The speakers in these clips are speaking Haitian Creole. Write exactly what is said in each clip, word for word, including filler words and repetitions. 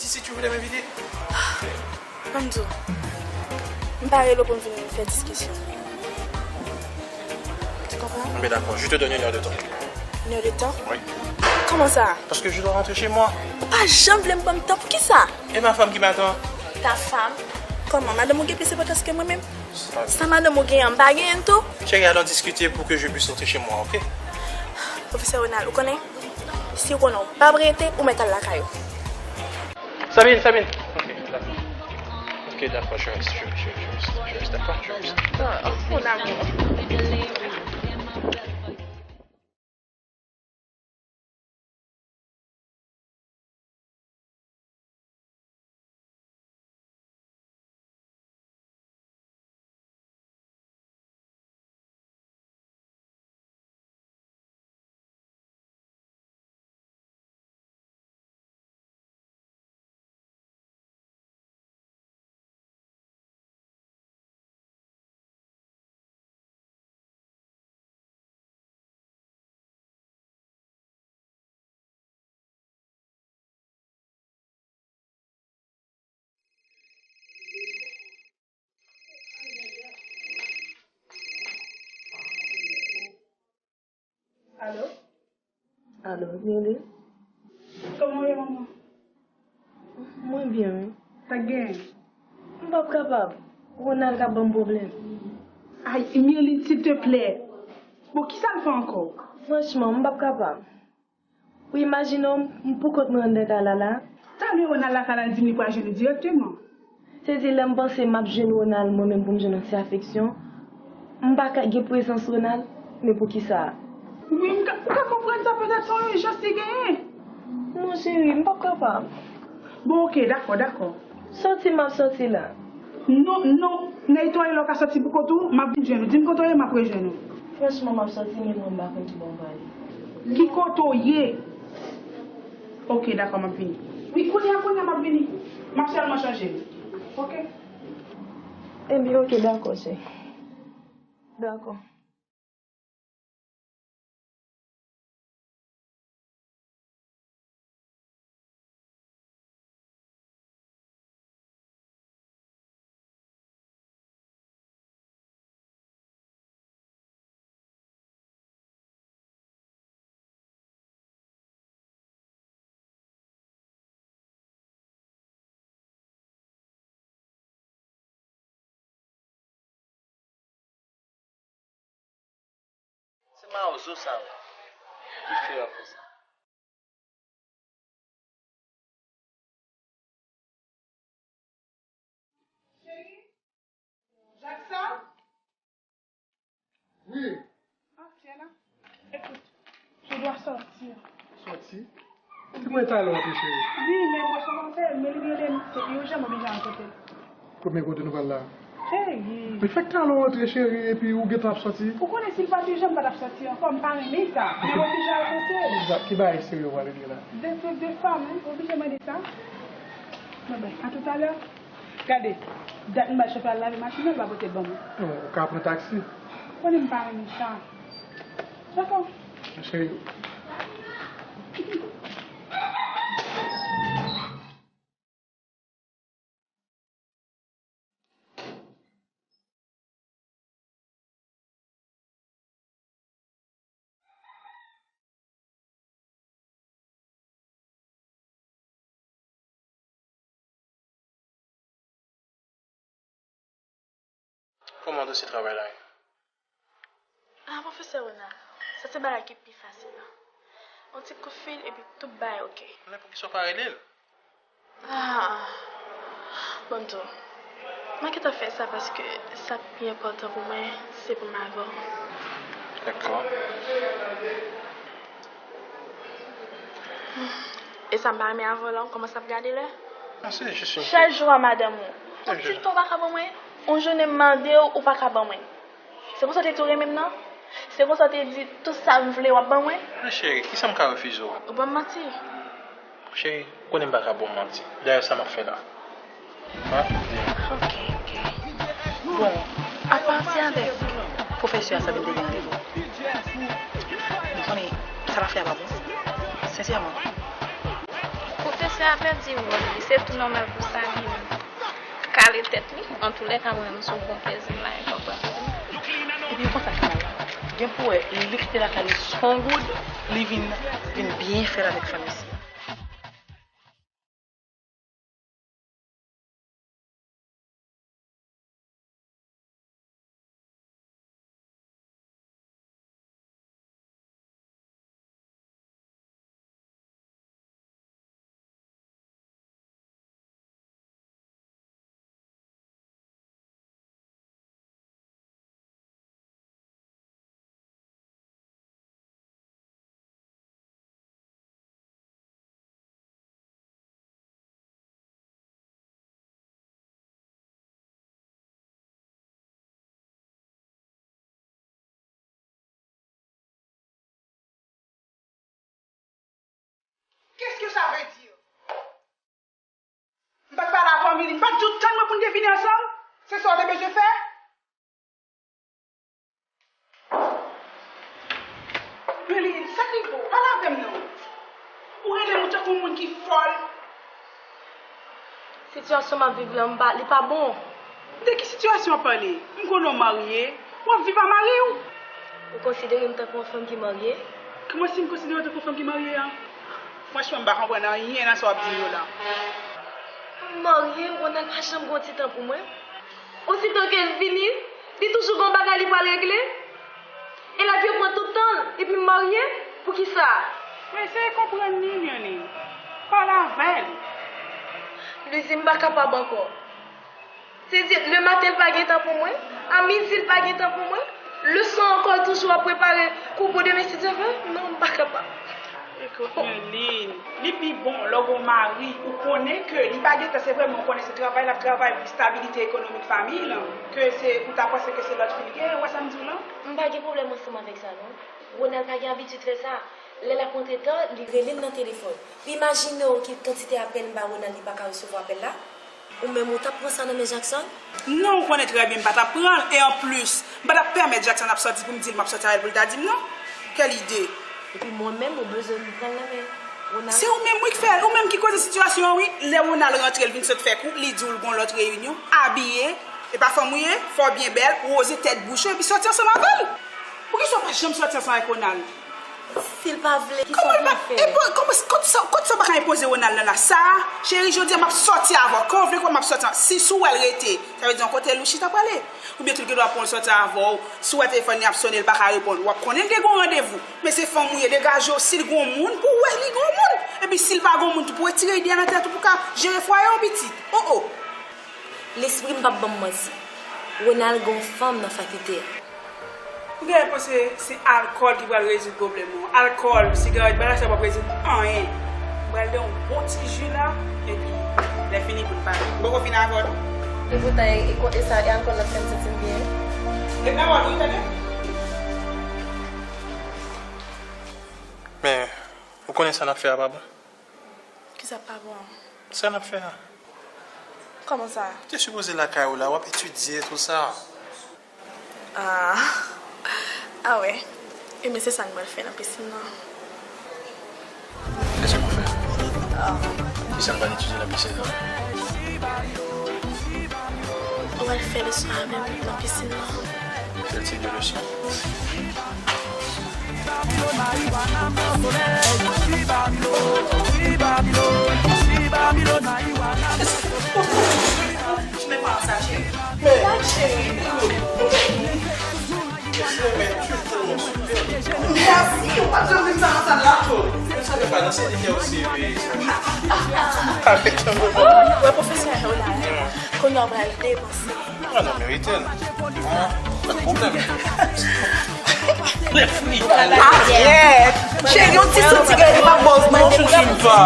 Si tu voulais m'inviter. Ban m di w, m pa rele w pou m vin fè diskisyon. Tu comprends? Mais d'accord, je te donne une heure de temps. Une heure de temps? Oui. Comment ça? Parce que je dois rentrer chez moi. Ou pa janm vle m ban m tan, poukisa? Et ma femme qui m'attend. Ta femme? Kòman, madanm ou gen plis enpòtans ke mwen menm? Sa madanm ou genyen an, m pa genyen l tou? Chérie, allons discuter pour que je puisse rentrer chez moi, ok? Pwofesè Ronald, ou konnen, si ou konnen ou p ap rete, ou mèt al lakay ou. Sabine, Sabine. Ok, d'accord. Ok, d'accord, je reste, je, je, je reste, je reste, d'accord, je reste. Ah, oh, mon amour. Alo? Alo, Mili? Kòman w ye, manman? Mwen byen, wi. Sa k genyen? M p ap kapab. Ronald k ap ban m pwoblèm. Ay, Mili, silteplè. Bon, kisa l fè ankò? Franchman, m p ap kapab. Ou imajine w, m poukont mwen anndan kay la la. Talè Ronald lakay la, l di m li pral jwenn ou dirèkteman. Se di lè m panse m ap jwenn Ronald, mwen menm pou m jwenn yon ti afeksyon, m pa ka gen prezans Ronald, men poukisa? Wi, m ka, ou ka konprann sa, petèt se yon ijans li genyen. Non, cheri, m p ap kapab. Bon, oke, dakò, dakò. Sòti m ap sòti la. Non, non, netwaye la w ka sòti pou kont ou, m ap vin jwenn ou. Di m kote w ye, m ap rejwenn ou. Franchman, m ap sòti, men mwen m pa konn ki bò m prale. Ki kote w ye? Oke, dakò, m ap vini. Wi, kounye a, kounye a, m ap vini. M ap sèlman chanje. Oke. Ebyen, oke, dakò, cheri. Dakò. Se mawozo sa yo ki fè yo ap fè sa. Cheri, Jaksa? Wi. Ah, tu es là? Écoute, je dois sortir. Sòti? Ki mwen talè w antre, cheri? Wi, men bwasyon mwen fè, men li rele m, se ijan, m oblije al kote l. Konbyen kote nou pral la? Cheri. Men fèk talè w antre, cheri, epi ou gentan ap sòti? Ou konnen si l pa t ijan, m pa t ap sòti ankò, m pa renmen sa. Men m oblije al kote l. Ki bagay serye w pral regle la? De trucs de femme, wi, oblije mande sa. Bon, ben, à tout à l'heure. Gade, dat m bay chofè a lave machin nan, l pa pote l ban mwen. Bon, ou ka pran taksi. Konnen m pa renmen sa. Dakò. Cheri. Kòman dosye travay la ye? Ah, pwofesè Ronald, sa se bagay ki pi fasil la. Yon ti kout fil epi tout bagay oke. Men poukisa w pa rele l? Ah, bon, tou. Mwen gentan fè sa paske sa k pi enpòtan pou mwen, se pou m avè w. Dakò. E sa m pa renmen avè w la, ou kòmanse ap gade lè? Non, se jis yon... Chak jou a madanm ou. Yon ti tan ou pa ka ban mwen? Yon jounen m mande w, ou pa ka ban mwen. Se konsa w te tou renmen m nan? Se konsa w te di tout sa m vle w ap ban mwen? Men cheri, kisa m ka refize w? Ou ban m manti. Cheri, ou konnen m pa ka ba w manti. Dayè sa m ap fè la. Ha? Di m. Ok, ok. Bon, apa se avèk pwofesè a Sabine te gen randevou? Ou konnen sa l ap fè a pa bon. Sensèman. Pwofesè Sa pèdi wòl li, se tou nòmal pou sa li menm. Kale tèt li, antoulèka mwen menm sou bon plezi m la, e konprann. Ebyen konsa ki mal la. Gen pou wè, li kite lakay li sou yon goud, li vin, vin byen fè l avèk fanm isi. Qu'est-ce que ça veut dire? M pa t pale avè w, Milly. M pa t di w tann mwen pou n te vini ansanm? Se sa w te bezwen fè? Milly, sa k rive w? Pale avè m non. Ou rele m ou tankou yon moun ki fòl. Sitiyasyon m ap viv la, m pa, li pa bon. De ki sitiyasyon w ap pale? M konnen w marye. W ap viv a mari w. Ou konsidere m tankou yon fanm ki marye? Kòman si m konsidere w tankou yon fanm ki marye a? Franchman, m pa konprann anyen nan sa w ap di m yo la. M marye, Ronald pa janm gen yon ti tan pou mwen. Osito ke l vini, li toujou gen yon bagay li pral regle. E l ap vin pran tout tan l, epi m marye? Poukisa? Eseye konprann li, Milly. Pale avè l. Luizy, m pa kapab ankò. Se di, lematen l pa gen tan pou mwen, a midi l pa gen tan pou mwen, leswa ankò l toujou ap prepare kou pou demen si Dye vle, non, m pa kapab. Ekout, Milly, li pi bon lè w gen yon mari, ou konnen ke li pa gen tan, se vre, men ou konnen se travay l ap travay pou estabilite ekonomik fanmi l, ke se, ou ta panse ke se lòt fi l gen, ou wè sa m di w lan? M pa gen pwoblèm ansanm avèk sa, non. Ronald pa gen abitid fè sa. Lè l ap rantre ta, li rele m nan telefòn. Imajine w ki kantite apèl m ba Ronald, li pa ka resevwa apèl la. Ou menm, ou t ap pran sa nan men Jackson? Non, ou konnen trè byen m pa t ap pran l. E anplis, m pa t ap pèmèt Jackson ap sòti pou m di l m ap sòti avè l pou l ta di m non. Kèl ide! Epi mwen menm, ou bezwen m pran l nan men Ronald? Se ou menm, wi, k fè l. Ou menm ki koze sitiyasyon an, wi. Lè Ronald rantre, l vin sot fè kou, li di w l gon lòt reyinyon, abiye, e pa fanm ou ye, fò w byen bèl, woze tèt bouch ou, epi sòti ansanm avè l. Poukisa w pa janm sòti ansanm avèk Ronald? Si l pa vle, kisa w vle m fè? Kòman l pa, e bon, kòman, kot sa, kot sa w pa ka enpoze Ronald nan la? Sa, cheri, jodi a m ap sòti avè w. Kan w vle kwè m ap sòti an. Si sou wè l rete, sa vle di yon kote l ou chita prale. Oubyen tou l gen dwa pran l sòti avè w. Si w wè telefòn li ap sonnen, l pa ka reponn, w ap konnen l gen yon randevou. Men se fanm ou ye, degaje w. Si l gen yon moun, pou w wè li gen yon moun. Epi si l pa gen yon moun tou, pou w retire ide a nan tèt ou pou w ka jere fwaye w, pitit. O o. Lespri m p ap ban m manti. Ronald gen yon fanm nan fakilte a. Ou genlè panse se alkòl ki pral rezoud pwoblèm ou an. Alkòl, sigarèt, bagay sa p ap rezoud anyen. M pral de yon bon ti ji la, epi lè fini pou n pale. M poko fin avè w non. Epoutan, e, e, e sa, e alkòl la k fè m santi m byen. E pawòl ou, tande? Men, ou konnen sa n ap fè a pa bon. Kisa k pa bon? Sa n ap fè a. Kòman sa? Ou te sipoze lakay ou la, w ap etidye, tou sa. Ah. Ah wè. Ebyen, se sa n pral fè nan pisin nan. Kisa n ap fè? Ah. Kisa n pral etidye nan pisin nan? Ou pral fè leson avè m nan pisin nan. Fè ti de leson. Wè pwofesè a la. Kounye a w pral depanse. Ah, non, merite l. Ah, pa de pwoblèm. Asyèt! Cheri, yon ti sou ti gade pa bòz non. Yon ti sou pa.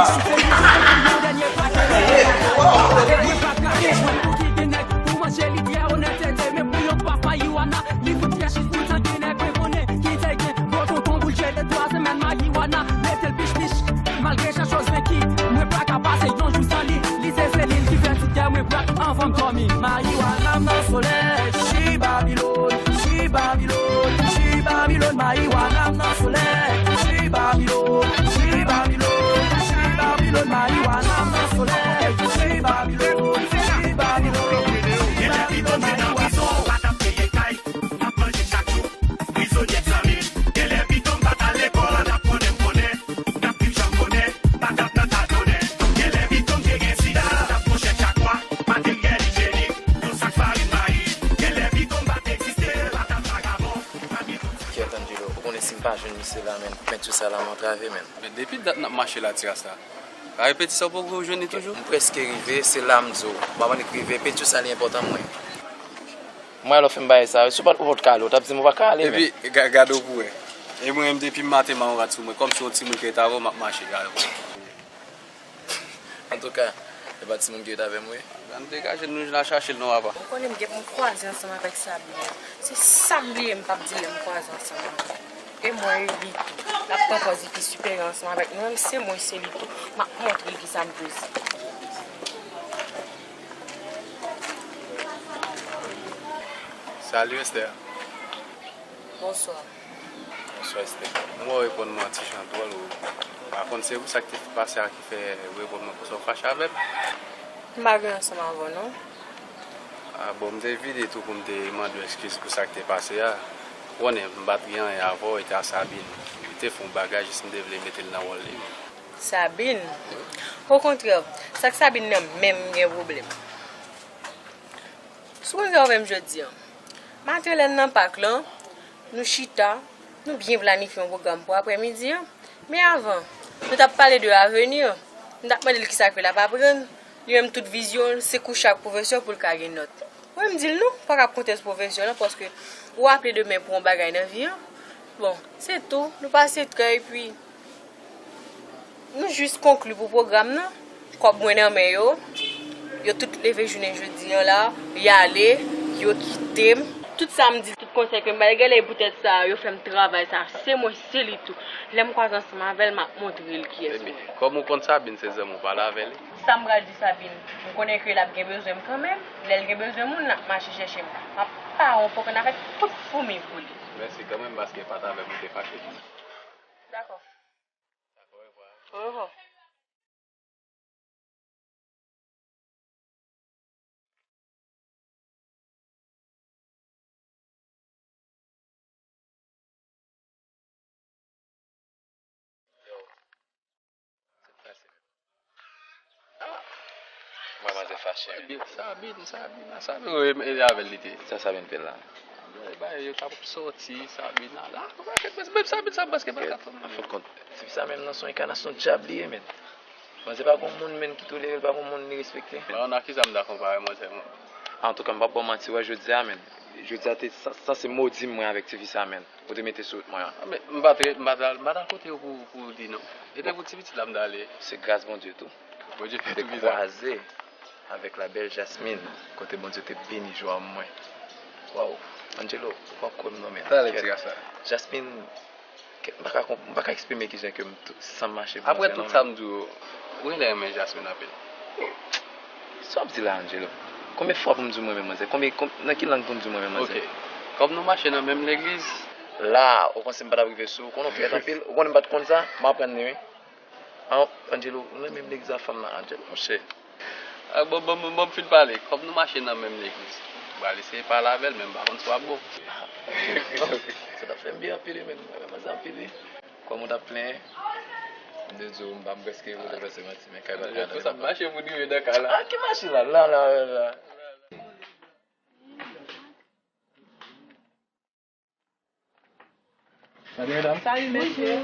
Malgre chak choz venki, mwen pa ka pase yon jou san li. Li se selil ki fè ti kè mwen bat anvan m dòmi. Marijuana m nan solèy, chi Babilòn, chi Babilòn, chi Babilòn. Marijuana m nan solèy, chi Babilòn, chi Babilòn, chi Babilòn. Marijuana m Pentyo sa la m antrave, menn. Men depi dat n ap mache la, ti ras la. Gade penti sa w poko jwenn li toujou? M prèske rive, se la m di w. M pa konn rive, pentyo sa li enpòtan mwen. Mwen alò fè m bagay sa, si w pa t ou pa t ka ale, w t ap di m ou pa ka ale, menn. Epi, ga- gade w pou wè. E mwen menm depi maten m a yon rad sou mwen, kòmsi yon timoun ki rete avè w, m ap mache, gade w. Antouka, e pa timoun ki rete avè m wi. Ann degaje n, nou al chache l non papa. Ou konnen m gen pou m kwaze ansanm avèk Sabine. Se sa m bliye m p ap di lè m kwaze ansanm avè l. E mwen e li tou. L ap pran pòz li pi siperyè ansanm avèk nou. Menm se mwen se li tou. M ap montre l kisa m vle di. Salut Esther. Bonswa. Bonswa Esther. M wè w reponn mwen an ti jan dwòl ou. M pa konn se pou sa k te pase a ki fè w reponn mwen konsa w fache avè m. M pa gen ansanm avè w non. A bon, m te vini tou pou m te mande w eskiz pou sa k te pase a. Ou konnen m pa t gen anyen avè w, e te a Sabine. Li te fè yon bagay, jis m te vle mete l nan wòl li. Sabine? Okontrè, sa k Sabine nan menm m gen pwoblèm. Si w konn sa w fè m jodi a. Maten lè n nan pak lan, nou chita, nou byen planifye yon pwogram pou aprèmidi an. Men avan, nou t ap pale de aveni an. M t ap mande l kisa k fè l ap aprann. Li menm tout vizyon l, se kouche ak pwofesè pou l ka gen nòt. Mwen m di l non, ou pa ka konte sou pwofesè lan, paske ou aple demen pou yon bagay nan vi an. Bon, se tou, nou pase trè epi nou jis konkli pou pwogram nan. Kòb mwen nan men yo. Yo tout leve jounen jodi an la. Y ale, yo kite m. Tout sa m di, tout konsèy ke m ba yo, genlè e poutèt sa yo fè m travay sa. Se mwen, se li tou. Lè m kwaze ansanm avè l, m ap montre l kiyès mwen. Ebyen, kòm ou konn Sabine se zanmi w, pale avè li. Sa m pral di Sabine, m konnen ke l ap gen bezwen m kanmenm. Lè l gen bezwen moun, l ap mache chèche m. M ap pare yon pokòn avèk tout foumi pou li. Mèsi kanmenm paske e pa t avè m ou te fache. Dakò. Orevwa. Mwen manzè fache wi. Sabine, Sabine, Sabine, wi, e avè l li te. Sa Sabine fè la? Bay, bay, yo t ap sòti, Sabine la. Menm Sabine sa prèske pa ka fè. An fen kont, tifi sa menm nan se yon enkanasyon dyab li ye, menn. Manzè pa gon moun, menn, ki tolere l, pa gon moun li respekte. Bon, nan kisa m ta konpare manzè mwen? Antouka, m p ap ba w manti, wè jodi a, menn. Jodi a te san- sanse modi mwen avèk tifi sa, menn. Ou te mete sou wout mwen an. Ah, men, m pa t, m pa t, m pa t al kote yo pou, pou di non. E te pou ti pitit la m t ale. Se gras Bondye tou. Bondye fè tou bizarre. Te kwaze avèk la belle Jasmine, kote Bondye te beni jwa mwen. Waw, Angelo, ou p ap kwè m non, men. Talè ti ras la. Jasmine, kè- m pa ka konp- m pa ka eksprime kijan ke m tou- san m mache pou Apre tout sa m di w, ou genlè renmen Jasmine anpil. Sa w ap di la, Angelo? Konbyen fwa pou m di w mwen renmen manzè? Konbyen, konb- nan ki lang pou m di w mwen renmen manzè? Ok. Kòm nou mache nan menm legliz. La, ou panse m pa t ap rive sou ou? Konnen w frèt anpil. Ou konnen m pa t konn sa? M aprann li, wi. An, Angelo, ou renmen legliz a fanm nan, Angelo, monchè. Ah, bon, bon, bon, bon, m fin pale. Kòm nou mache nan menm legliz, m pral eseye pale avè l, men m pa konn si w ap bon. Sa t ap fè m byen anpil, wi, men mwen renmen manzè anpil, wi. Kòm ou t ap plenyen, m te di w, m pa m prèske vle fè se manti, men kay pa t ka nan men papa. Sa ap mache pou nou rive nan kay la. Ah, ki machin la? La, la, la, la. Salut, madame. Salut, monsieur.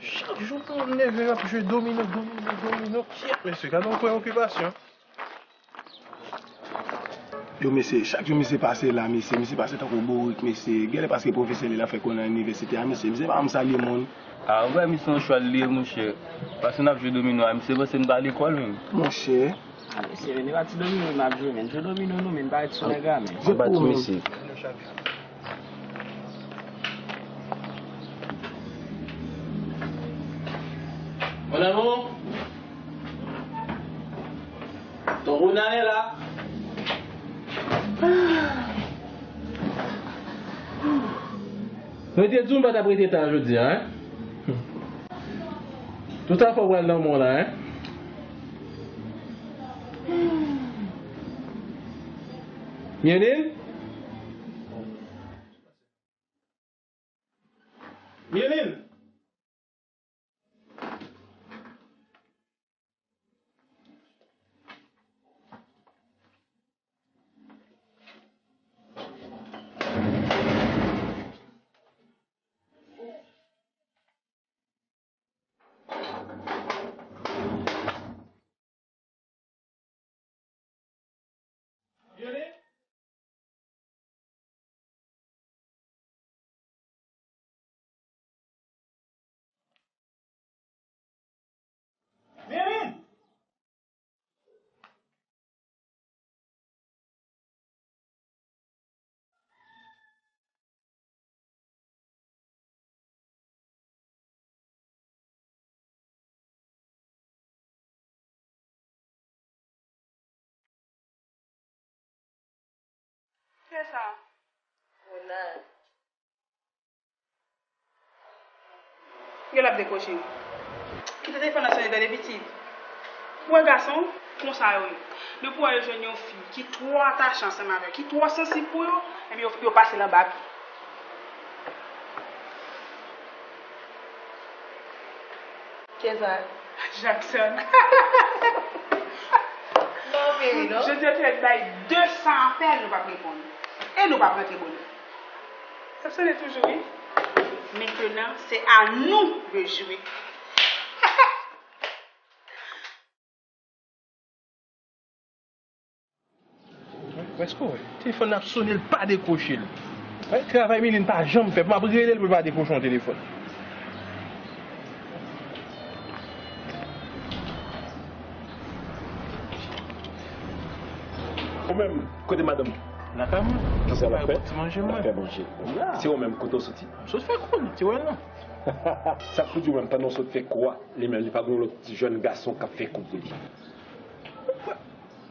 Chak jou pou m leve, m ap jwe domino, domino, domino. Kyèt, mesye, gade yon pwen okipasyon. Yo, mesye, chak jou misye pase la, mesye, misye pase tankou bourik, mesye. Genlè paske pwofesè li la fè kou nan inivèsite a, mesye. Misye pa janm salye moun. Ah, ou wè misye yon chwal li ye, monchè. Paske n ap jwe domino a, misye panse n pa lekòl menm. Monchè. Ah, mesye, men e pa ti domino m ap jwe, men. Jwe domino nou, men, parèt sou nèg la, men. Anba ti misye. Mon amour, ton Ronald est là. Mwen te di w m pa t ap rete ta jodi a, en. Tout afè w pral nan men w la, en. Myeline? Myeline! Sa. Ronald. Gen l ap dekwoche. Kite telefòn nan sonnen tande pitit. Ou wè gason, konsa yo ye. Depi w wè yo jwenn yon fi ki twò atache ansanm avè w, ki twò sansib pou yo, ebyen yo, yo pase l anba pye. Kiyès sa? Jackson. Non, vini, non. Jodi a, te bay de san apèl, nou p ap reponn. E nou p ap rantre bonè. Sa sonnen toujou, wi. Mentenan, se a nou de jwe. Èske w wè? Telefòn nan ap sonnen, l pa dekwoche l. Wè, travay Miline pa janm fè. M ap rele l pou l pa dekwoche yon telefòn. Ou menm, kote madanm ou? Lakay mwen. Kisa l ap fè? L ap fè manje mwen. L ap fè manje. Se ou menm, kote w soti? M sot fè kou, ti wè non. Sa k pou di w menm, pandan w sot fè kou a, li menm, li pa gen yon lòt ti jèn gason k ap fè kou pou li?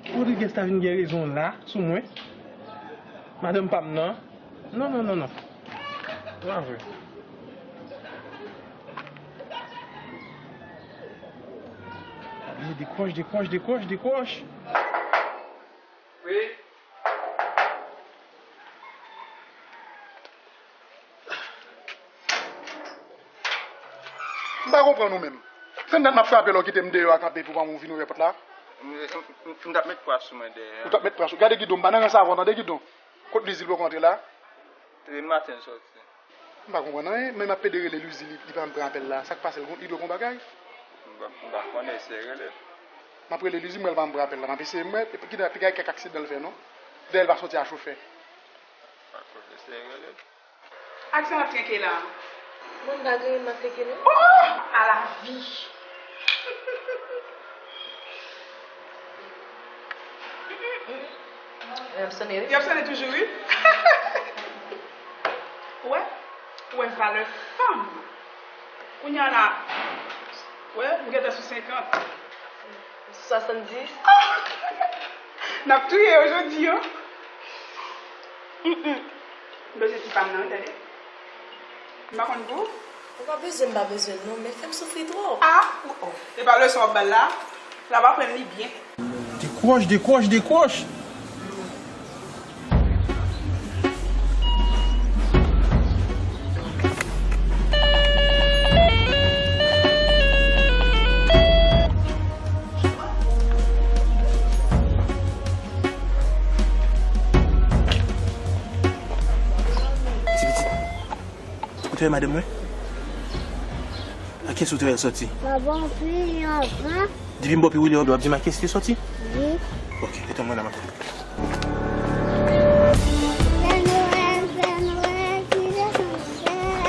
Rodriguez ta vin gen rezon la sou mwen. Madanm pa m nan. Non, non, non, non. Se pa vre. Dekwoch, dekwoch, dekwoch, dekwoch. Wi. M pa konprann ou menm. Fè dat m ap frape lè w kite m deyò a kanpe pou pa m vin ouvè pòt la. M, m, m, m t ap met pwa sou mwen dèyè. Ou t ap met pwa sou. Gade gidon, m pa nan rans avè w, tande gidon. Kot Lizil poko antre la? Trè maten l sòti. M pa konprann anyen, men m ap pede rele Lizil, li, li pa janm pran apèl la. Sa k pase l, li dwe gon bagay? M pa, m pa konnen, eseye rele l. M ap rele Lizil, m wè l pa janm pran apèl la. M ap eseye m wè, epi kidnaping gen kèk aksidan l fè, non? Dèyè l pa soti a chofè. Pa konnen, eseye rele l. Ak sa n ap tyenke la? Mwen m pa gen anyen m ap tyenke non. Oh! A la vi! Y ap sonnen wi. Y ap sonnen toujou wi. Ou wè? Ou wè valè fanm. Kounye a la, ou wè, m gentan sou senkant. Swasanndis. N ap touye yo jodi an. Mm, mm. M bezwen ti pa m nan wi, tande. M pa konn pou ou. Ou pa bezwen, m pa bezwen l non, men fè m soufri twòp. Ah, ou, oh. E pa leson w ap ba l la? L ap aprann li byen. Dekwoch, dekwoch, dekwoch. Ti pitit. Ou te wè madanm mwen? Ak kiyès ou te wè l sòti? M ap anpil anvan. Depi m ba w pi woule anba, w ap di m ak kiyès li te sòti? Wi. Ok, etan mwen la m ap. Pè Nwèl, Pè Nwèl, ki desann fè?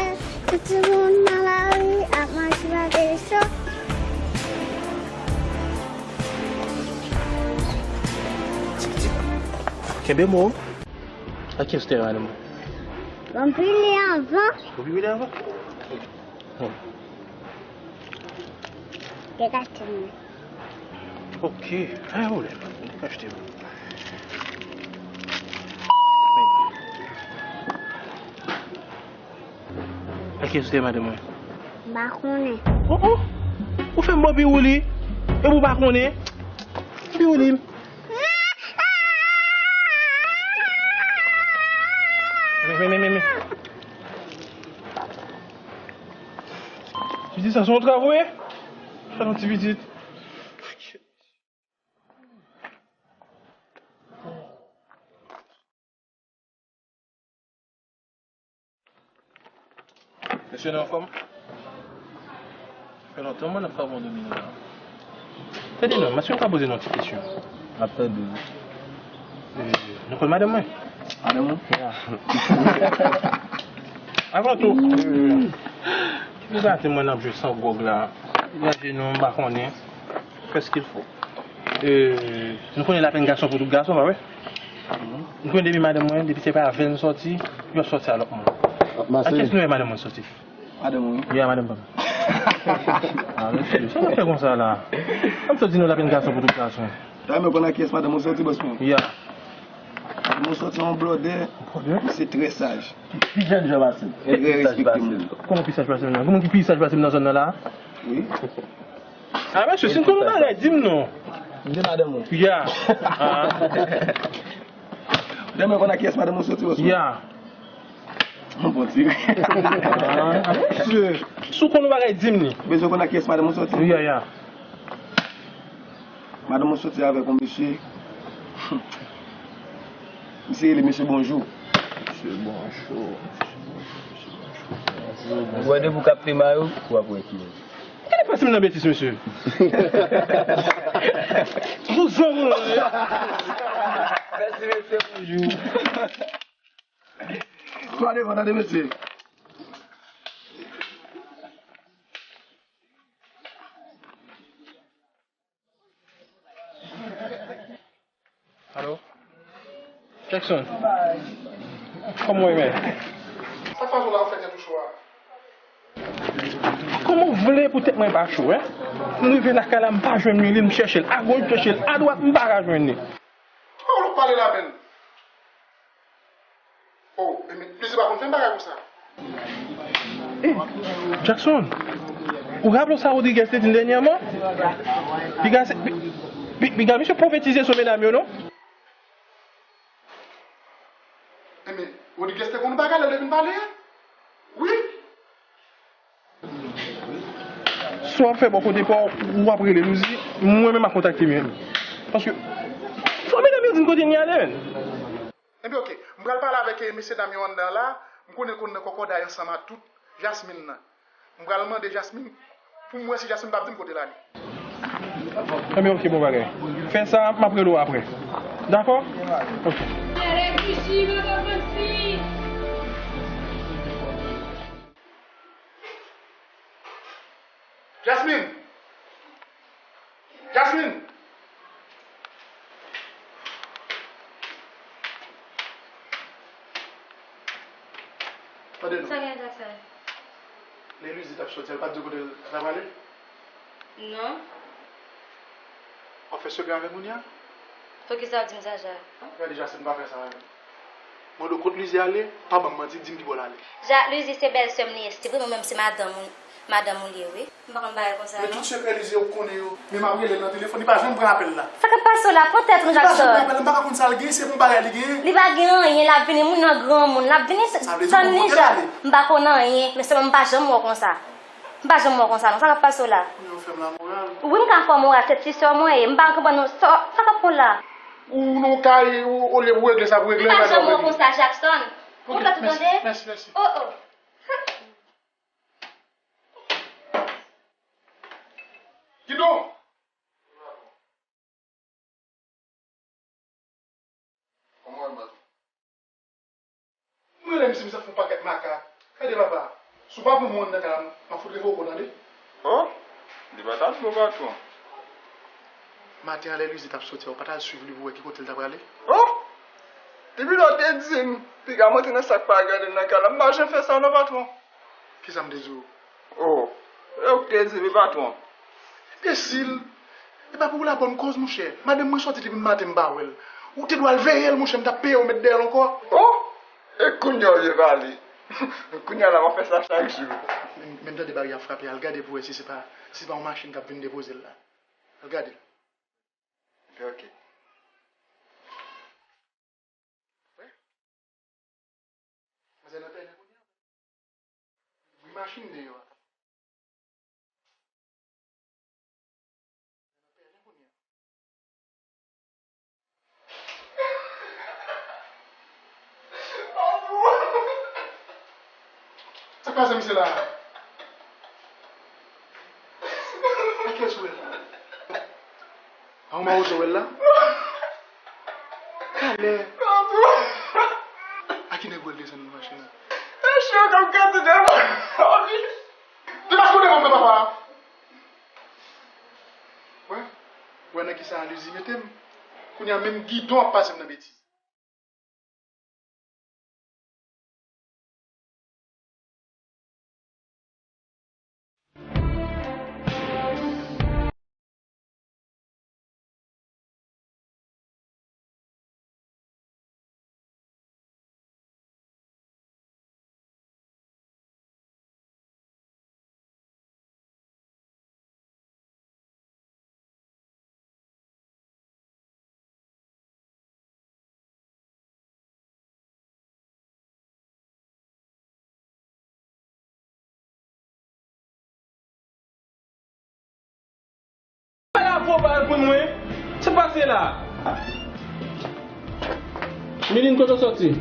Tout timoun nan lari ap manje pate cho. Ti pitit. Kenbe mo. Ak kiyès ou te wè madanm mwen? Ban m pi lwen anvan. Ou pi lwen anvan? Bon. Te kache mwen. Ok, pa gen pwoblèm. Te kache mwen. Ak kiyès ou te wè madanm mwen? M pa konnen. Oh, oh! Ou fè m ba w pi woule, epi ou pa konnen? Pi woule. Men, men, men, men, men. Pitit sa se yon travay. Fè yon ti pitit. Mesye nou anfòm? Fè lontan mwen ap fè yon domino la. Tande non, èske m ka poze nou yon ti kesyon? M ap tande w. Euh, nou konn madanm mwen? Madanm ou? Ya. Avan tou, euh, ki pou gate mwen ap jwe san gwòg la? Gade nou, m pa konnen. Fè ce qu'il faut. Euh, nou konnen lapenn gason pou tout gason, pa vre? Nou konnen depi madanm mwen, depi se pa avè l m sòti, yo sòti a lòt moun. Ak kiyès nou wè madanm mwen sòti? Madanm ou? Ya, madanm pa m. Ah, mesye, sa nou fè konsa la? An m sòti nou lapenn gason pou tout gason. Ta renmen konn ak kiyès madanm ou sòti, bòs mwen? Ya. Nou soti yon blòdè, misye trè saj. Pi saj pase m. Li trè respekte moun. Kòman pi saj pase m nan? Kòman ki pi saj pase m nan zòn nan la? Wi. Ah, mesye, si n konn yon bagay, di m non. M de madanm ou. Ya. Ah. Demen konn ak kiyès madanm ou soti, bòs mwen? Ya. Bon, ti. Ah, mesye. Si w konn yon bagay, di m li. Bezwen konn ak kiyès madanm ou soti? Ya, ya. Madanm ou soti avèk yon mesye. Misye rele mesye Bonjou. Mesye Bonjou. Ou wè depi w kapte mayo, w ap wè kiyès. Gade pase m nan betiz, mesye. Bouzon, bouzon. Mèsi, mesye, bonjou. Twa devan, tande, mesye. Alo? Jackson? Kòman w ye, men? Sa k pa cho la, ou fè tèt ou cho a? Kòman w vle pou tèt mwen pa cho, en? M rive lakay la, m pa jwenn Mili, m chèche l agoch, m chèche l adwat, m pa ka jwenn li. Kòman w pale la, menm? Oh, e men, Lizzy pa konn fè m bagay konsa. Eh, Jackson, ou raple w sa Rodriguez te di n dènyèman? Piga se, pi, pi, piga misye pwofetize sou medam yo, non? E men, Rodriguez te konn bagay la, l te vin pale a? Wi. Si w ap fè bò kote pa w, w ap rele Lizzy, mwen menm m ap kontakte Mili. Paske, fò medam yo di n kote n ye ale, menn. Ebyen, oke. M pral pale avèk, eh, mesye dam yo anndan la. M konnen l konn nan kòkòday ansanm ak tout Jasmine nan. M pral mande Jasmine pou m wè si Jasmine p ap di m kote l ale. Ebyen, oke, bon bagay. Fè sa, m ap rele w apre. Dakò? Oke. Jasmine! Jasmine! Tande non. Sa gen, Jackson? Lè Lizzy t ap soti a, l pa t di w kote l t ap ale? Non. W ap fè sekrè avè m kounye a? Poukisa w di m sa, Ja? Gade, Jasmine, pa fè sa avè m. Mande w kot Lizzy ale, pa ban m manti, di m ki bò l ale. Ja, Lizzy se bèlsè m li ye, se vre, mwen menm se madanm ou, madanm ou li ye, wi. M pa konn bagay konsa, non. Men tout sekrè Lizzy ou konnen yo. Men m ap rele l nan telefòn, li pa janm pran apèl la. Sa k ap pase w la? Pran tèt ou, Jackson. Li pa janm pran apèl, m pa ka konn sa l gen, se pou bagay li gen. Li pa gen anyen, l ap vini, moun nan granmoun, l ap vini, tann li, Ja. M pa konn anyen, men sèlman m pa janm wè w konsa. M pa janm wè w konsa, non. Sa k ap pase w la? Kounye a w fè m lamoral. Wi, m ka fè w moral, se ti sè w mwen ye. M pa konprann, non, sa, sa k ap fè w la? Ou nan yon kay, ou, olye pou regle sa pou regle. M pa janm wè w konsa, Jackson. Pran tèt ou, tande? Mèsi, mèsi. Oh, oh. Kidon! Kòman w ye, Mazo? M rele misye, misye ap fè yon pakèt makak. Gade papa, si w pa pran moun nan kay la, m ap fout revòk ou, tande? Oh! Li pa t ap bon, patwon. Maten an, lè Lizzy t ap soti a, ou pa t al swiv li pou wè ki kote l t ap prale? Oh! Depi lè w te di m, piga m antre nan sa k pa gade m nan kay la, m pa janm fè sa non, patwon. Kisa m te di w? Oh, e ou k te di, wi, patwon. Enbesil! E pa pou la bòn kòz, monchè. Madanm mwen sòti depi maten, m pa wè l. Ou te dwe al veye l, monchè, m t ap peye w met dèyè l ankò. Oh! E kounye a w vle pale. Kounye a la, w ap fè sa chak jou. Men, men tande bagay ap frape, al gade pou wè si se pa, si se pa yon machin k ap vin depoze l la. Al gade. Ok, ok. Wè? Manzè nan pèlen kounye a. Bri machin deyò a. Nan pèlen kounye a. Sa k pase misye la? A kiyès ou wè l? A yon mawozo w wè l la? Talè. A ki nèg w wè l desann nan machin nan? Mesye, w ap gate de mwen. Debake w devan mwen, papa. Wè, wè nan kisa Lizzy mete m. Kounye a menm gidon ap pase m nan betiz. Ou pa reponn mwen. Sa k pase la? Miline, kote w soti?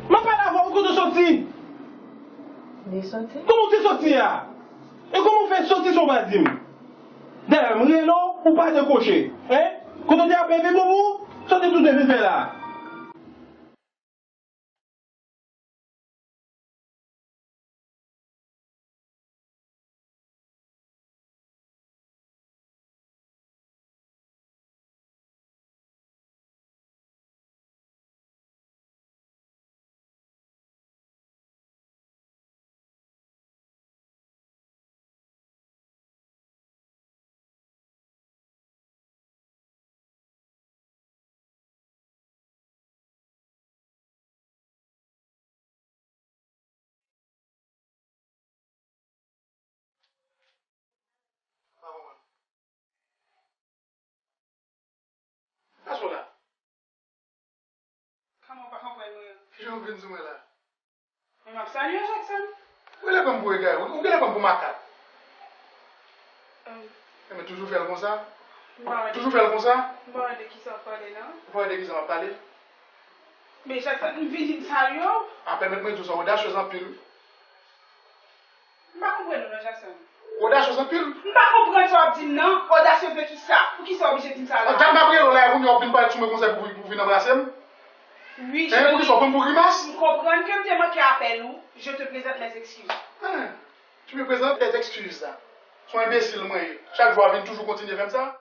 M ap pale avè w, kote w soti? Li soti? Kòman w te soti a? E kòman w fè soti san w pa di m? Dayè, m rele w, ou pa dekwoche. Hein? Kote w te ap bebe boubou? Sa w te tou te vin fè la? Pa konprann. Kòman w pa konprann mwen? Kijan w vin sou mwen la? Men m ap salye w, Jackson. Ou genlè pran m pou egare, ou genlè pran m pou makak. Enben toujou fè l konsa? Toujou fè l konsa? M pa wè de kisa w ap pale, non. Ou pa wè de kisa m ap pale? Men Jackson, m vini m salye w. A, pèmèt mwen di w sa, odasyèz anpil wi. M pa konprann ou non, Jackson. Odasyèz anpil? M pa konprann sa w ap di m nan. Odasyèz de kisa? Poukisa w oblije di m sa la? An, jan m ap rele w la, kounye a w ap vin pale sou mwen konsa pou, pou vin anbrase m? Wi, cheri. Poukisa w pran m pou grimas? M konprann ke m te manke apèl ou. Je te présente mes excuses. Hein, tu me présentes tes excuses la. Se yon enbesil mwen ye. Chak jou w ap vin toujou kontinye fè m sa.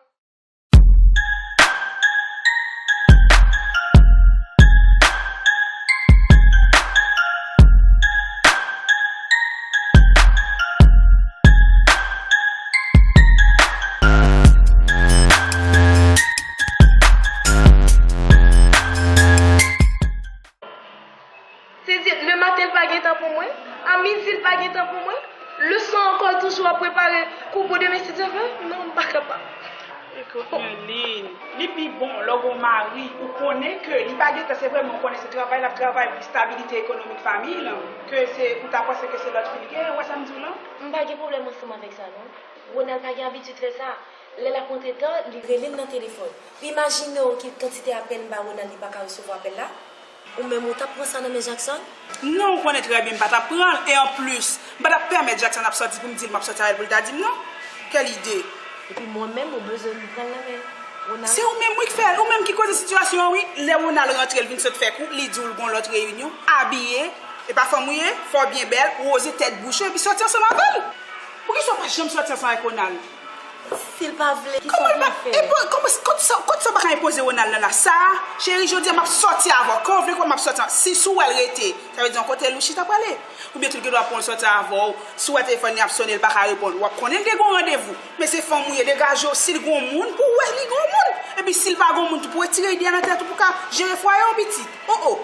Se di, le maten, l pa gen tan pou mwen. A midi, l pa gen tan pou mwen. Le swa ankò, l toujou ap prepare kou pou demen, si Dye vle. Non, m pa kapab. Ekout, Miline, li pi bon lè w gen yon mari, ou konnen ke li pa gen tan, se vre, men ou konnen se travay l ap travay pou stabilite ekonomik fanmi l, ke se, ou ta panse ke se lòt fi li gen, ou wè sa m di w lan? M pa gen pwoblèm ansanm avèk sa, non. Ronald pa gen abitid fè sa. Lè l ap rantre ta, li rele m nan telefòn. Imajine w ki kantite apèl m ba Ronald, li pa ka resevwa apèl la. Ou menm, ou t ap pran sa nan men Jackson? Non, ou konnen trè byen m pa t ap pran l. E anplis, m pa t ap pèmèt Jackson ap sòti pou m di l m ap sòti avè l pou l ta di m non. Kèl ide! Epi mwen menm, ou bezwen m pran l nan men Ronald? Se ou menm, wi, k fè l. Ou menm ki koze sitiyasyon an, wi. Lè Ronald rantre, l vin sot fè kou, li di w l gon lòt reyinyon, abiye, e pa fanm ou ye, fò w byen bèl, woze tèt bouch ou, epi sòti ansanm avè l. Poukisa w pa janm sòti ansanm avèk Ronald? Si l pa vle, kisa w pou m fè? Kòman l pa, enpo-, kòman, kot sa, kot sa w pa ka enpoze Ronald nan la? Sa, cheri, jodi a m ap sòti avè w. Kan w vle kwè m ap sòti an-, si sou wè l rete, sa vle di yon kote l ou chita prale. Oubyen tou l gen dwa pran w sòti avè w. Si w wè telefòn li ap sonnen, l pa ka reponn, w ap konnen l gen gon randevou. Men se fanm ou ye, degaje w, si l gon moun, pou w wè li gon moun. Epi si l pa gon moun tou, pou w retire ide a nan tèt ou, pou w ka jere fwaye w, pitit. O, o.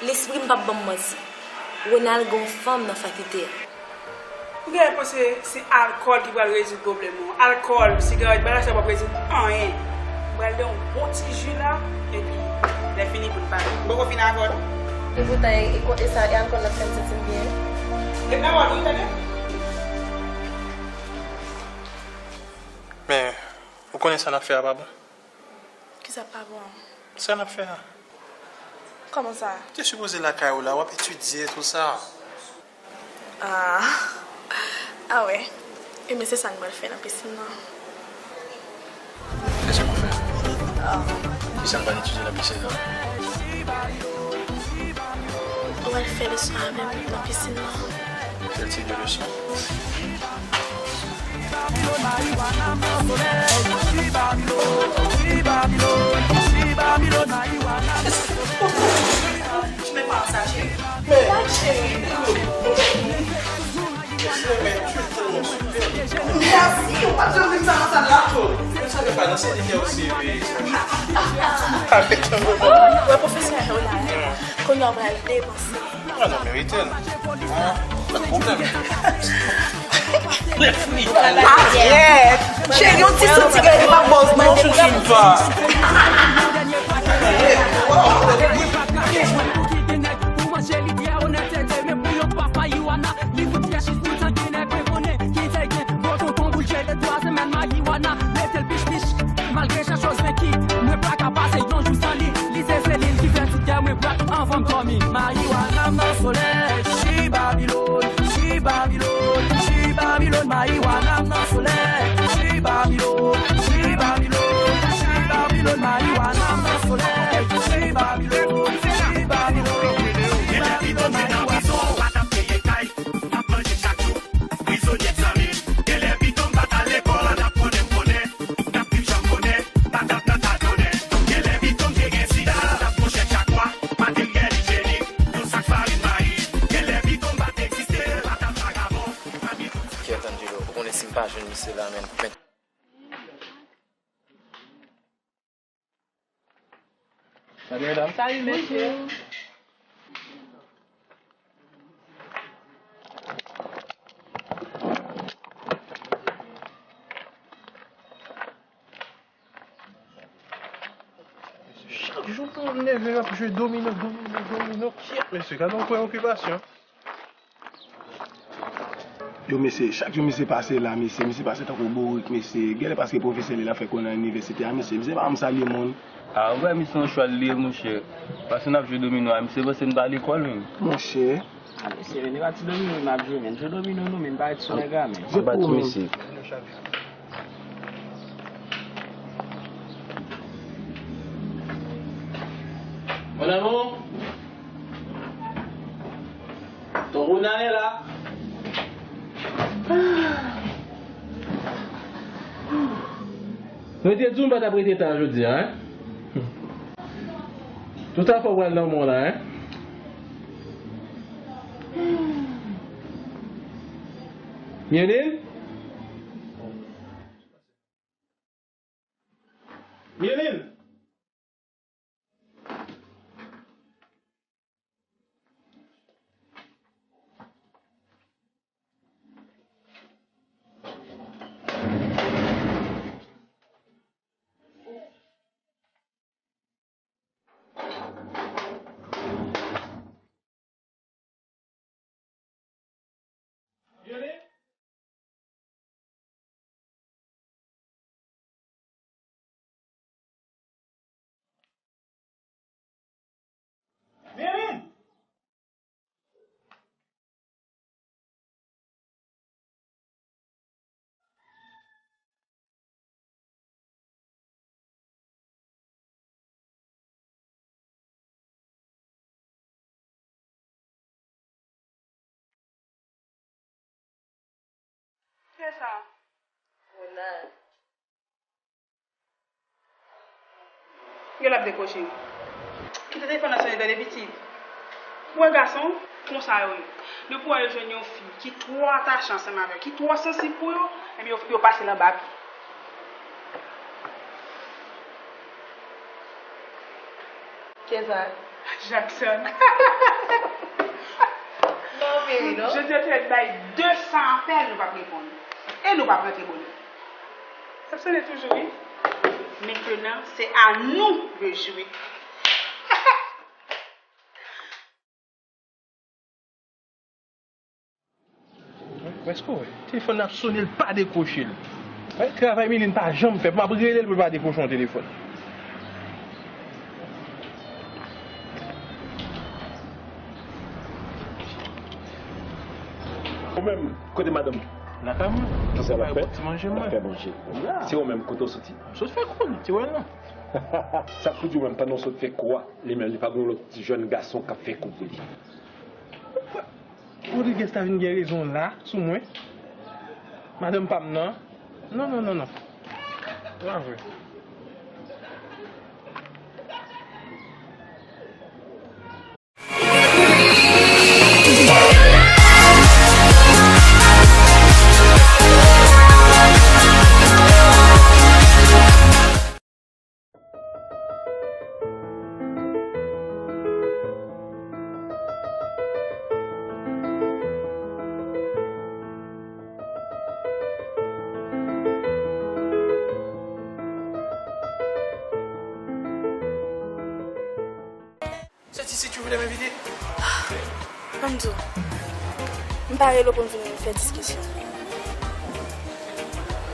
Lespri m p ap ban m manti. Ronald gon fanm nan fakilte a. Ou genlè panse se alkòl ki pral rezoud pwoblèm ou an. Alkòl, sigarèt, bagay sa p ap rezoud anyen. M pral ba w yon bon ti ji la, epi lè fini pou n pale. M poko fin avè w non. Epoutan, e, e, e sa, e alkòl la k fè m santi m byen. E pawòl ou, tande? Men, ou konnen sa n ap fè a pa bon. Kisa k pa bon? Sa n ap fè a. Kòman sa? Ou te sipoze lakay ou la, w ap etidye, tou sa. Ah. Ah wè. Ebyen, se sa n pral fè nan pisin nan. Kisa n ap fè? Ah. Kisa n pral etidye nan pisin nan? Ou pral fè leson avè m nan pisin nan. Fè ti de leson. Wè pwofesè a la. Kounye a w pral depanse. Ah, non, merite l. Ah, pa de pwoblèm. Arèt! Cheri, yon ti sou ti gade pa bòz nan. Non, je suis pas. Li fout kèch, li fout sanginè, kwe konnen, ki te gen gwo tonton. Salut, mesye. Chak jou pou m leve, m ap jwe domino, domino, domino. Kyèt, mesye, gade yon pwen okipasyon. Yo, mesye, chak jou misye pase la, mesye, misye pase tankou bourik, mesye. Genlè paske pwofesè li la fè konnen nan inivèsite a, mesye. Misye pa janm salye moun. A, ou wè misye yon chwal li ye, monchè. Paske n ap jwe domino a, misye panse n pa lekòl, menm. Monchè. A, mesye, men, e pa ti domino n ap jwe, men. Jwe domino nou, men, pa ret sou nèg la, men. Jwe pou ou, men. Mon amour, ton Ronald est là. Mwen te di w m pa t ap rete ta jodi a, en? Tout afè w pral nan men w la, en? Myeline? Myeline! Kiyès sa? Ronald. Gen l ap dekwoche. Kite telefòn nan sonnen, tande pitit. Ou wè gason, konsa yo ye. Depi w wè yo jwenn yon fi ki twò atache ansanm avè yo, ki twò sansib pou yo, ebyen, yo, yo pase l anba pye. Kiyès sa? Jackson. Non, vre, non? Jodi a, te bay de san apèl, nou p ap reponn. E nou p ap rantre bonè. Sa ap sone toujou, wi. Mentenan, se a nou de jwe. Èske w wè? Telefòn nan ap sone, l pa dekwoche l. Wè, travay Myeline pa janm fè. Pou m ap rele l pou l pa dekwoche yon telefòn. Ou menm, kote madanm? Lakay mwen. Kisa l ap fè? L ap fè manje. Se ou menm, kote w soti? M sot fè kou, ti wè non. Sa k pou di w menm, pandan w sot fè kou a, li menm, li pa gen yon lòt jèn gason k ap fè kou pou li? Rodriguez ta vin gen rezon la sou mwen. Madanm pa m nan. Non, non, non, non. Se pa vre. C'est ici que tu voulais m'inviter? Ban m di w, m pa rele w pou m vin fè diskisyon.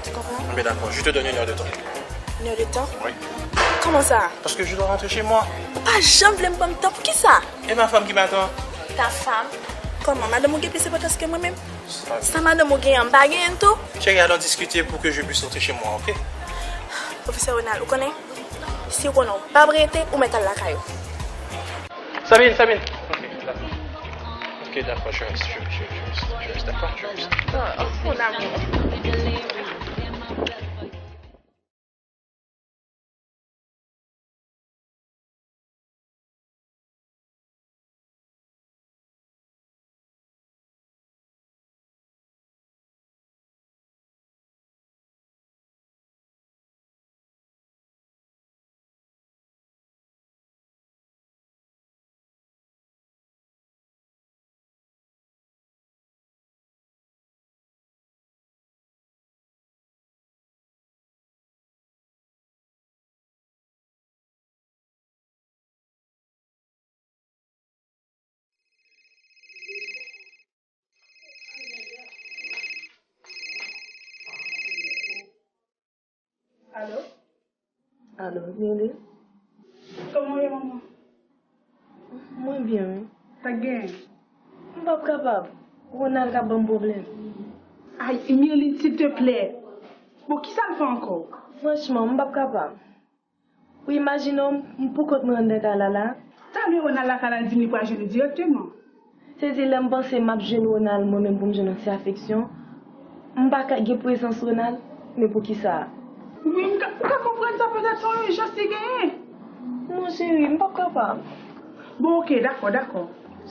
Tu comprends? Bon, ben d'accord, je te donne une heure de temps. Une heure de temps? Oui. Comment ça? Parce que je dois rentrer chez moi. Ou pa janm vle m ban m tan, poukisa? Et ma femme qui m'attend. Ta femme? Kòman, madanm ou gen plis enpòtans ke mwen menm? Sa madanm ou genyen an, m pa genyen l tou? Chérie, allons discuter pour que je puisse rentrer chez moi, ok? Pwofesè Ronald, ou konnen? Si ou konnen ou p ap rete, ou mèt al lakay ou. Sabine, Sabine. Ok, d'accord. Ok, d'accord, je reste, je, je, je reste, je reste, d'accord, je reste. Ah, mon amour. Alo, Mirlin? Kòman w ye, manman? Mwen byen, wi. Sa k genyen? M p ap kapab. Ronald k ap ban m pwoblèm. Ay, Mirlin, silteplè. Bon, kisa l fè ankò? Franchman, m p ap kapab. Ou imajine w, m poukont mwen anndan kay la la. Talè Ronald lakay la, l di m li pral jwenn ou dirèkteman. Se di lè m panse m ap jwenn Ronald, mwen menm pou m jwenn yon ti afeksyon, m pa ka gen prezans Ronald, men poukisa? Wi, m ka, m ka konprann sa, petèt se yon ijans li genyen. Non, cheri, m p ap kapab. Bon, oke, dakò, dakò.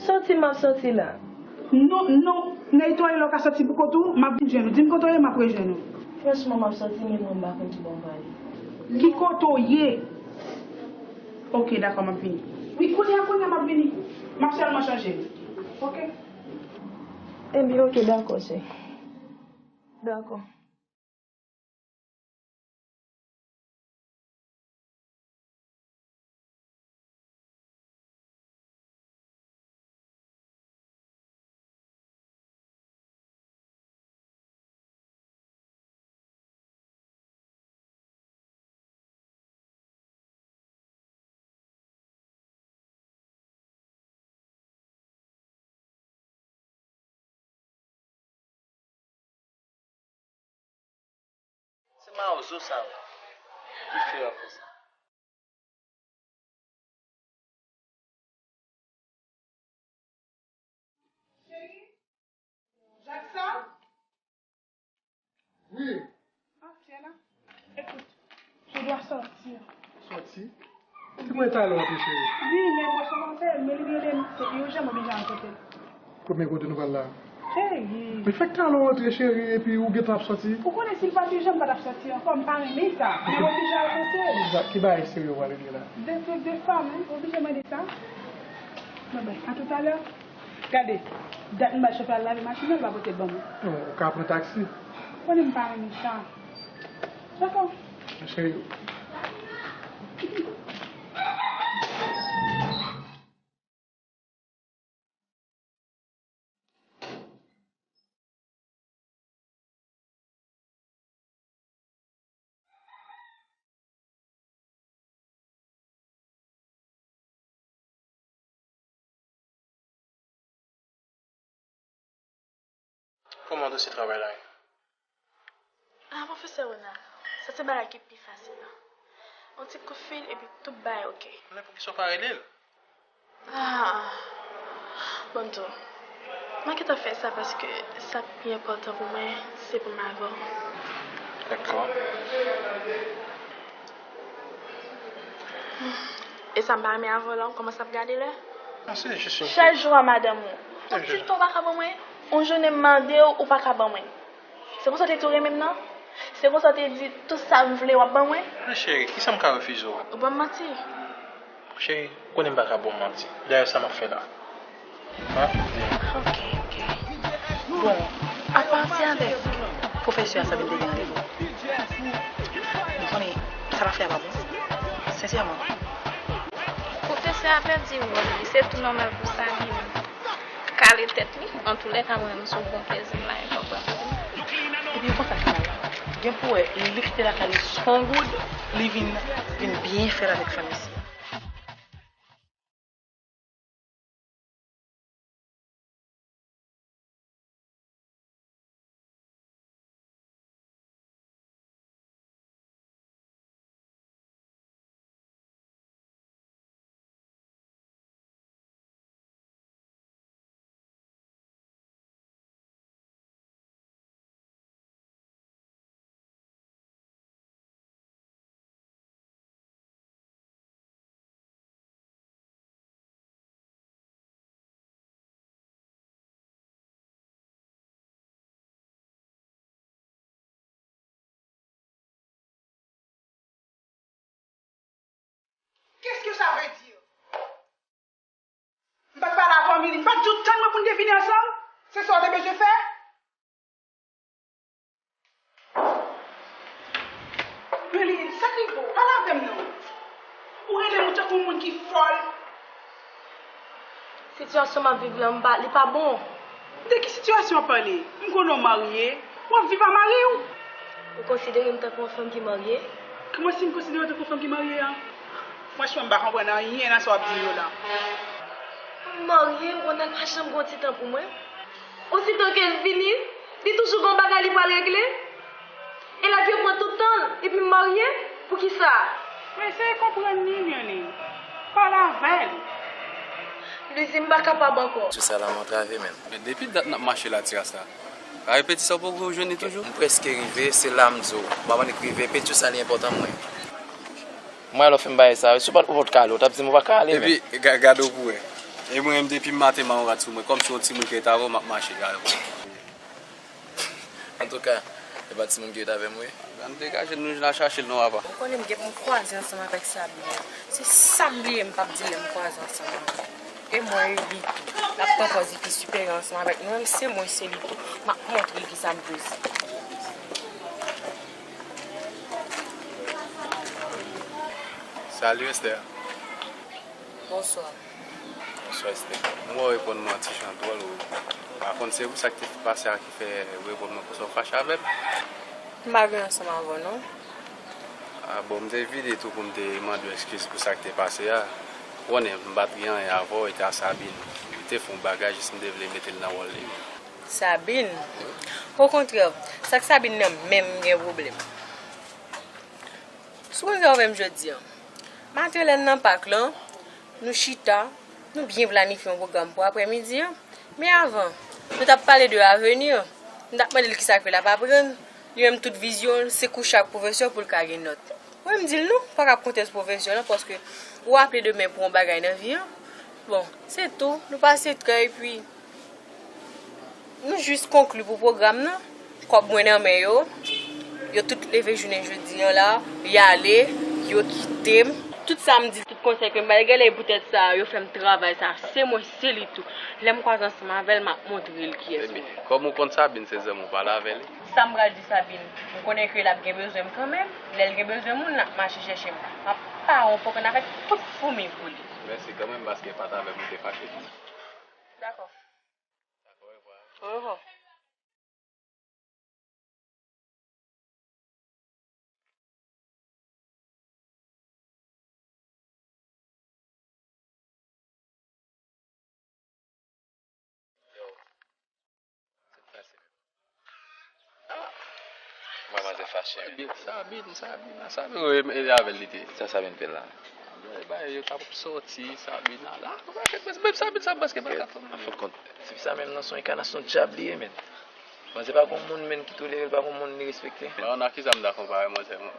Sòti m ap sòti la. Non, non, Neyton, e lè w ka sòti pou kont ou, m ap vin jwenn ou. Di m kote w ye, m ap rejwenn ou. Franchman, m ap sòti, men mwen m pa konn ki bò m prale. Ki kote w ye? Oke, dakò, m ap vini. Wi, kounye a, kounye a, m ap vini. M ap sèlman chanje. Oke. Ebyen, oke, dakò, cheri. Dakò. Se mawozo sa yo ki fè yo fè sa. Cheri, Jaksa? Wi. Ah, tu es là? Écoute, je dois sortir. Sòti? Ti mwen talè w antre, cheri. Wi, men bòs mwen apèl, men li rele m, se ijan, mwen oblije al kote l. Konbyen kote nou pral la? Cheri. Men fèk talè w antre, cheri, epi ou gentan ap sòti. Ou konnen si l pa t ijan, m pa t ap sòti ankò, m pa renmen sa. Men mwen oblije al kote l. Ki bagay serye w pral regle la? De truc de femme, hein, oblije mande sa. Bon, ben, à tout à l'heure. Gade, dat m bay chofè a lave machin nan, li pa pote l ban mwen. Non, ou ka pran taksi. Konnen m pa renmen sa. Dakò. Cheri. Kòman dosye travay la ye? Ah, pwofesè Ronald, sa se bagay ki pi fasil la. Yon ti kout fil epi tout bagay oke. Men poukisa w pa rele l? Ah, bon, tou. Mwen gentan fè sa paske sa k pi enpòtan pou mwen, se pou m avè w. Dakò. E sa m pa renmen avè w la, ou kòmanse ap gade lè? Non, se jis yon... Chèz jou a madanm ou. Yon ti tan ou pa ka ban mwen? Yon jounen m mande w, ou pa ka ban mwen. Se konsa w te tou renmen m nan? Se konsa w te di tout sa m vle w ap ban mwen? Men cheri, kisa m ka refize w? Ou ban m manti. Cheri, ou konnen m pa ka ba w manti. Dayè sa m ap fè la. Hein? Di m. Ok, ok. Bon, apa se avèk pwofesè a Sabine te gen randevou? Ou konnen sa l ap fè a pa bon. Sensèman. Pwofesè a pèdi wòl li, se tou nòmal pou Sabine kale tèt li. Antoulèka, mwen menm, se yon bon plezi m la, e konprann. Epi konsa final la, gen pou wè, li kite lakay li san goud, li vin, vin byen fè l avèk fanm isi. Qu'est-ce que ça veut dire? M pa t pale avè w, Mirline. M pa t di w tann mwen pou n te vini ansanm? Se sa w te bezwen fè? Mirline, sa k rive w? Pale avè m non. Ou rele m tankou yon moun ki fòl. Sitiyasyon m ap viv la, m pa, li pa bon. De ki sitiyasyon w ap pale? M konnen w marye. W ap viv a mari w? Ou konsidere m tankou yon fanm ki marye? Mwen, si m konsidere w tankou fanm ki marye a, franchman, m pa konprann anyen nan sa w ap di m yo la. M marye, m konn al pa janm gen yon ti tan pou mwen. Osito ke l vini, li toujou gen yon bagay li pral regle. E l ap vin pran tout tan l, epi m marye, poukisa? Men eseye konprann li, Mirley. Pale avè l. Luizy, m pa kapab ankò. Sou sa la, m antrave, men. Men depi dat n ap mache la, ti ras la. A, repetisyon poko jwenn li toujou? M prèske rive, se la m di w. M ap annik rive, epi tou sa li enpòtan mwen. Mwen alò fè m bagay sa, si w pa t, ou pa t ka ale, w t ap di m ou pa ka ale, men. Epi, ga-, gade w pou wè. E mwen menm, depi maten, m a yon rad sou mwen, kòmsi yon timoun ki rete avè w, m ap mache, gade w. Antouka, e pa timoun ki rete avè m, wi. Ann degaje n, nou al chache l, non, papa. Ou konnen m gen pou m kwaze ansanm avèk Sabine. Se sa m bliye m p ap di lè m kwaze ansanm avè l. E mwen, e li tou. N ap pran pòz epi siperyè ansanm avèk nou. Menm se mwen, se li tou. M ap montre l kisa m vle. Salut, Esther. Bonswa. Bonswa, Esther. M wè w reponn mwen yon ti jan dwòl, ou pa konn se pou sa k te pase a ki fè ou reponn mwen konsa, ou fache avè m? M pa gen ansanm avè w, non. A, bon, m te vini tou pou m te mande w eskiz pou sa k te pase a. Ou konnen, m pa t gen anyen avè w, e te a Sabine. Li te fè yon bagay, jis m te vle mete l nan wòl li. Sabine? Okontrè, sa k Sabine nan menm m gen pwoblèm. Si w konn sa w fè m jodi a. Maten lè n nan pak lan, nou chita, nou byen planifye yon pwogram pou aprèmidi a. Men avan, nou t ap pale de avni. M t ap mande l kisa ke l ap aprann. Li menm tout vizyon l, se kouche ak pwofesè pou l ka gen nòt. Mwen m di l non, pa ka konte sou pwofesè lan, paske ou aple demen pou yon bagay nan vi a. Bon, se tou, nou pase trè, epi nou jis konkli pou pwogram nan. Kòb mwen nan men yo. Yo tout leve jounen jodi a la, y ale, yo kite m. Tout sa m di, tout konsèy ke m ba yo, genlè e poutèt sa yo fè m travay sa. Se mwen, se li tou. Lè m kwaze ansanm avè l, m ap montre l kiyès mwen. Ebyen, kòm ou konn Sabine se zanmi w, pale avè li. Sa m pral di Sabine? M konnen ke l ap gen bezwen m kanmenm. Lè l gen bezwen moun, l ap mache chèche m. M ap pare yon pòk ann avèk tout foumi pou li. Mèsi kanmenm paske pa t avè m ou te fache. Dakò. Dakò, orevwa. Orevwa. Yo. Sa k pase menm? Ah! Mwen manzè fache, men. Sabine, Sabine, Sabine, Sabine, wi, e avè l li te ye. Sa Sabine fè la? Bagay yo t ap sòti, Sabine la, la, menm Sabine sa, m prèske pa ka konn. An fen kont, tifi sa menm nan se yon enkanasyon dyab li ye, men. Manzè pa gon moun, men, ki tolere l, pa gon moun li respekte. Bon, nan kisa m ta konpare manzè, mwen?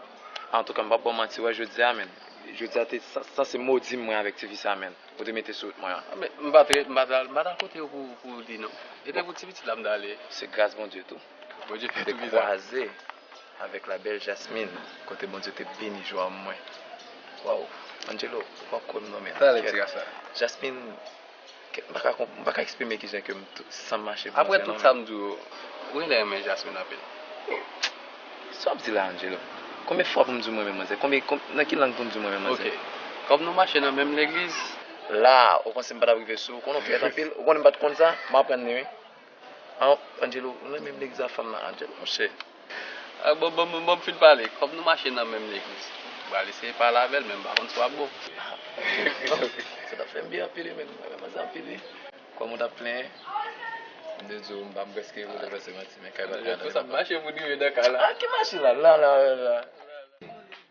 Antouka, m p ap ba w manti, wè, jodi a, men. Jodi a te sa-, sanse modi mwen avèk tifi sa, men. Ou te mete sou wout mwen an. Ah, men, m pa t, m pa t al, m pa t al kote yo pou, pou di non. E te pou ti pitit la m t ale. Se gras Bondye tou. Bondye fè tou bizarre. Te kwaze avèk la belle Jasmine, kote Bondye te beni jwa mwen. Waw, Angelo, ou p ap kwè m non, men. Talè ti ras la. Jasmine, kèt, m pa ka konp-, m pa ka eksprime kijan ke m t-, san mache pou Apre tout sa m di w, ou genlè renmen Jasmine anpil. Sa w ap di la, Angelo? Konbyen fwa pou m di w mwen renmen manzè? Konbyen, konb-, nan ki lang pou m di w mwen renmen manzè? Ok. Kòm nou mache nan menm legliz. La, ou panse m pa t ap rive sou ou? Konnen w frèt anpil. Ou konnen m pa t konn sa? M aprann li, wi. An, Angelo, ou nan menm legliz a fanm nan, Angelo, monchè. Ah, bon, bon, bon, bon, m fin pale. Kòm nou mache nan menm legliz, m pral eseye pale avè l, men m pa konn si w ap bon. Sa t ap fè m byen anpil, wi, men m renmen manzè anpil, wi. Kòm ou t ap plenyen, m te di w, m pa, m prèske, pou te fè se manti, men kay pa t ka. Pou sa m mache pou n rive nan kay la. Ah, ki machin la? La, la, la, la.